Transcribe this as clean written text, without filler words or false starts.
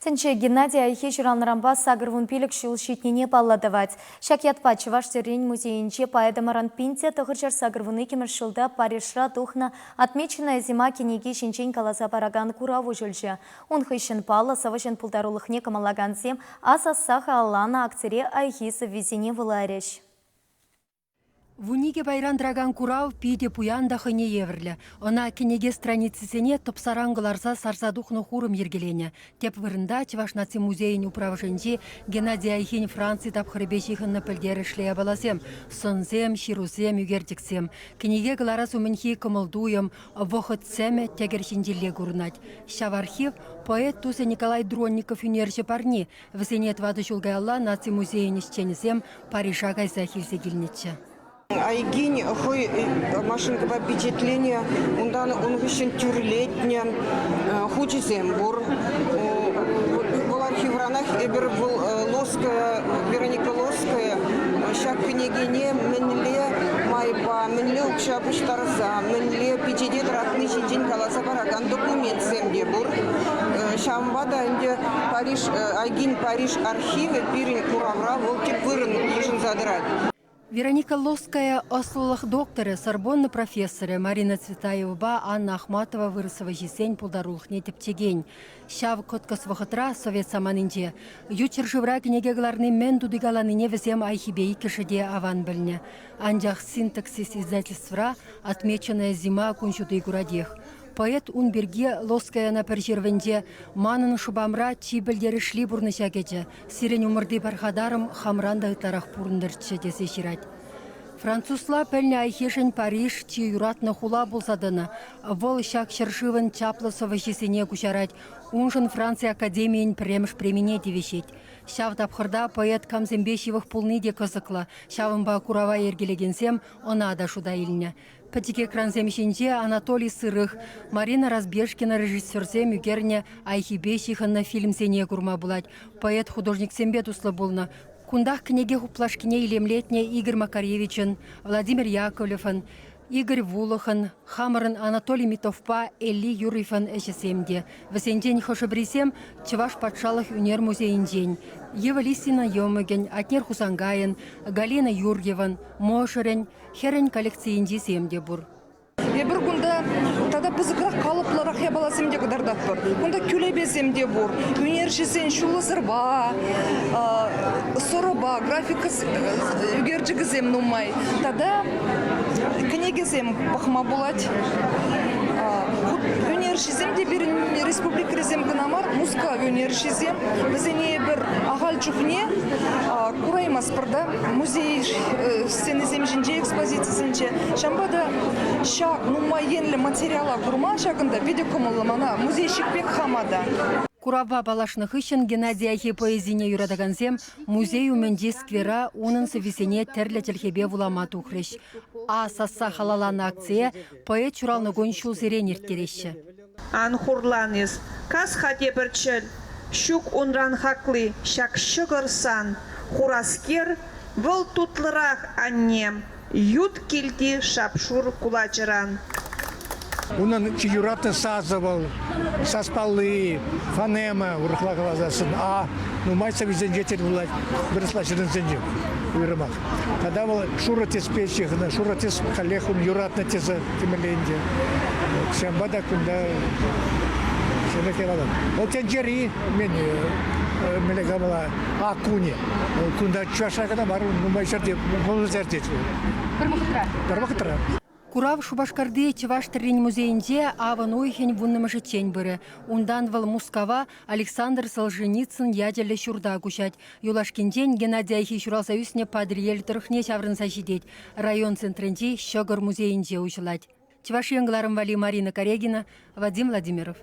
Тӗнче Геннадий Айхи ҫуралнӑранпа 85 ҫул ҫитнине паллӑ тӑвать. Ҫак ятпа Чӑваш тӗррин музейӗнче поэтӑмӑрӑн 1982 ҫулта Парижра тухнӑ Отмеченная зима кӗнеки ҫинчен каласа паракан курав уҫӑлчӗ. Ун хыҫҫӑн паллӑ сӑвӑҫӑн пултарулӑхне кӑмӑллакансем асасса халалланӑ акцире Айхи сӑввисене вуларӗҫ. 12 пайран тӑракан курав питӗ пуян та хӑйне евӗрлӗ. Ӑна кӗнеке страницисене тӑпсаран кӑларса сарса тухнӑ хурӑм йӗркеленӗ. Тӗп вырӑнта Чӑваш наци музейӗн управӑшӗнчи Геннадий Айхин Франци тапхӑрӗпе ҫыхӑннӑ пӗлтерӗшлӗ япаласем, сӑнсем, ҫырусем, ӳкерчӗксем. Кӗнеке кӑларас умӗнхи кӑмӑл-туйӑм, вӑхӑт сӗмӗ тӗкӗр ҫинчелле курӑнать. Ҫав архив поэт тусӗ Николай Дронников ӳнерҫӗ парни. Вӗсене тӑватӑ ҫул каялла Наци музейӗн ӗҫченӗсем Парижа кайсах илсе килнӗччӗ. Айгин хӑй машинкӑпа пичетленӗ, унтан ун хыҫҫӑн тӳрлетнӗ хучӗсем пур. Вӑл архивранах эпир вӑл Лоская, Вероника Лоская ҫак кӗнекене мӗнле майпа, мӗнле укҫа пуҫтарса, мӗнле пичете тӑратни ҫинчен каласа паракан документсем те пур. Ҫавӑнпа та ӗнтӗ Париж, Айгин Париж архивӗ пирӗн куравра вӑл тӗп вырӑн йышӑнса тӑрать. Вероника Лоская ӑслӑлӑх докторӗ, Сорбонна профессорӗ Марина Цветаевӑпа Анна Ахматова вырӑс сӑвӑҫисен пултарулӑхне тӗпчекен. Ҫав кӑткӑс вӑхӑтра совет саманинче ют ҫӗршывра кӗнеке кӑларни мӗн тути каланине вӗсем Айхипе иккӗшӗ те аван пӗлнӗ. Анчах синтаксис издательствӑра «Отмеченная зима» кун ҫути куратех. Поэт ун пирки Лоскаяна пӗр ҫырӑвӗнче «Манӑн шӑпамра чи пӗлтерӗшли пурнӑҫа кӗчӗ, сирӗн умӑрти пархатарӑм хамран та ытларах пурӑнтӑрччӗ» тесе ҫырать. Французла пӗлнӗ Айхишӗн Париж чи юратнӑ хула пулса тӑнӑ. Вӑл ҫак ҫӗршывӑн чаплӑ сӑвӑҫисене куҫарать, уншӑн Франци академийӗн пӗрремӗш премине тивӗҫет. Ҫав тапхӑрта поэт камсемпе ҫывӑх пулни те кӑсӑклӑ, ҫавӑнпа курава йӗркелекенсем ӑна та шута илнӗ. Пӗчӗк экрансем ҫинче Анатолий Сырых, Марина Разбежкина режиссерсем ӳкернӗ Айхипе ҫыхӑннӑ фильмсене курма пулать. Поэт художниксемпе туслӑ пулнӑ. Кунтах кӗнеке хуплашкине илемлетнӗ Игорь Макаревичӑн, Владимир Яковлевӑн, Игорь Вулӑхӑн, хамӑрӑн Анатолий Митовпа Элли Юрьевӑн ӗҫӗсем те. Вӗсенчен хӑшӗ-пӗрисем Чӑваш патшалӑх ӳнер музейӗнчен, Ева Лисина йӑмӑкӗн, Атнер Хусанкайӑн, Галина Юрьевӑн, мӑшӑрӗн, Хӗрӗн коллекцийӗнчисем те пур. Эпир кунта тата пысӑкрах калӑплӑрах япаласем те кӑтартатпӑр. Кунта кӳлепесем те пур. Ӳнерҫӗсен ҫуллӑ сӑрпа, сӑрӑпа, графика ӳкерчӗкӗсем нумай. Тата кӗнекесем пӑхма пулать. Ӳнерҫӗсем те пирӗн республикӑрисем кӑна мар, Мускав ӳнерҫисем. Вӗсене эпир ахаль чухне кураймастпӑр та. Музей стенисем ҫинче, экспозицисенче. Ҫавӑнпа та ҫак нумай енлӗ материала курма ҫакӑнта питӗ кӑмӑллӑ мана, музейщик пек хама та. Куравпа паллашнӑ хыҫҫӑн Геннадий Айхи поэзине юратакансем музей умӗнчи сквера унӑн сӑввисене тӗрлӗ чӗлхепе вулама тухрӗҫ. А сасса халалланӑ акцие поэт ҫуралнӑ кун ҫулсерен ирттереҫҫӗ. Ан хурлан эс, кас-ха тепӗр чӗл, Ҫук унран хакли ҫак ҫӑкӑр сан. Хураскер, вӑл тутлӑрах, аннем, Ют килти шап-шур кулачӑран. Унӑн чи юратнӑ сасӑ вӑл, саспалли, фонема, урӑхла каласассӑн, а нумай сӑввисенче тӗл пулать, вырӑсла ҫырнисенче уйрӑмах. Тата вӑл шурӑ тӗспе ҫыхӑннӑ. Шурӑ тӗс каллех ун юратнӑ тӗсӗ темелле ӗнтӗ. Ҫавӑнпа та кунта ҫӗнӗ калатӑп. Вӑл тӗнчери мен мӗнле калама Акуни. Кунта чӑвашра кӑна мар, нумай ҫӗрте, вӑл ҫӗрте. Пӗр вӑхӑтра? Пӗр вӑхӑтра. Курав Шупашкарти Чӑваш тӗррин музейӗнче авӑн уйӑхӗн вуннӑмӗшӗччен пырӗ. Унтан вӑл Мускава Александр Солженицын ячӗллӗ ҫурта куҫать. Юлашкинчен Геннадий Айхи ҫуралса ӳснӗ Патӑрьел тӑрӑхне ҫаврӑнса ҫитет. Район центрӗнчи Ҫӑкӑр музейӗнче уҫӑлать. Чӑваш Ен кӑларӑм валли Марина Карягина, Вадим Владимиров.